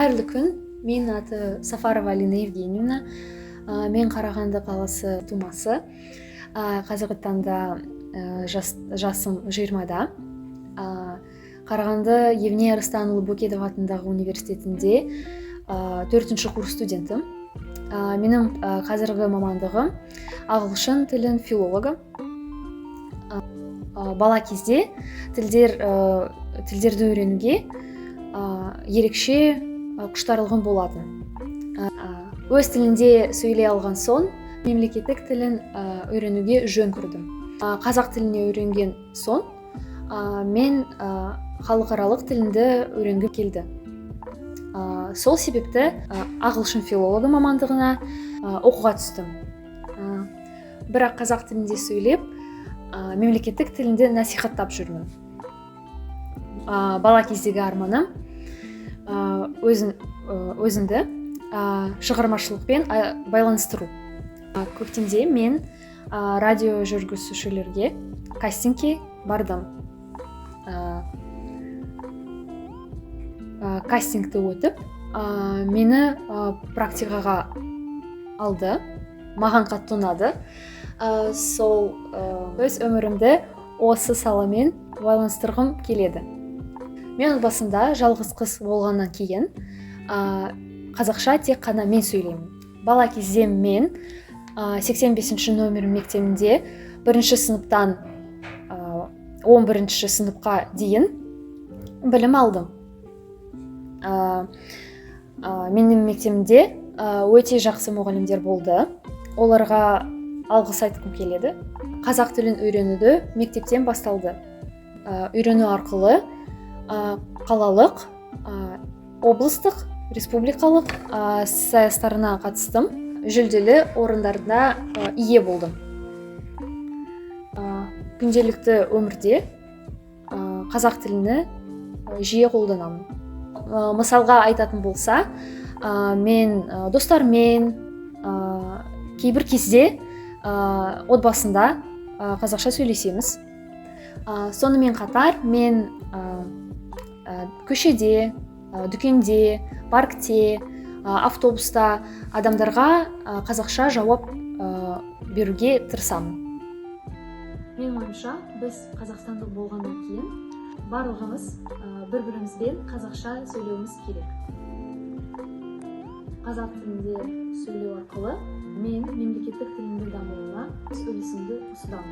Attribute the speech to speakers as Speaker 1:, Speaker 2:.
Speaker 1: Қайырлы күн. Менің аты Сафарова Алина Евгеньевна. Мен Қарағанды қаласы тумасы. Қазіргі таңда жасым 20-да. Қарағанды Евней Арыстанұлы Бөкетов атындағы университетінде 4-ші курс студенті. Менің қазіргі мамандығым ағылшын тілін филологы. Бала кезде тілдерді үйренуге ерекше құштарлығым болатын. Өз тілінде сөйлей алған соң, мемлекеттік тілін үйренуге жөн көрдім. Қазақ тіліне үйренген соң, мен халықаралық тілінді үйренгім келді. Сол себепті ағылшын филологы мамандығына оқуға түстім. Бірақ қазақ тілінде сөйлеп, мемлекеттік тілінде насихаттап жүрмін. Бала кездегі арманым өзімді шығармашылықпен байланыстыру. Көктемде мен радио жүргізушілерге кастингке бардым. Кастингті өтіп, мені практикаға алды. Маған қатты ұнады. Сол өз өмірімді осы саламен байланыстырғым келеді. Мен отбасында жалғыз қыз болғаннан кейін, қазақша тек қана мен сөйлеймін. Бала кезде мен 85 номер мектебінде бірінші сыныптан 11 сыныпқа дейін білім алдым. Менің мектебімде өте жақсы мұғалімдер болды. Оларға алғыс айтқым келеді. Қазақ тілін үйренуді мектептен басталды. Үйрену арқылы қалалық, облыстық, республикалық сайыстарына қатыстым. Жүлделі орындарына ие болдым. Күнделікті өмірде қазақ тілini жиі қолданамын. Мысалға айтатын болса, мен достарыммен, кейбір кезде отбасында қазақша сөйлесеміз. Сонымен қатар мен көшеде, дүкенде, паркте, автобуста адамдарға қазақша жауап беруге тырысамын. Менің ойымша, біз қазақстандық болғаннан кейін барлығымыз бір-бірімізбен қазақша сөйлеуіміз керек. Қазақ тілінде сөйлеу арқылы мен мемлекеттік тілімді дамуына өз үлесімді қосудамын.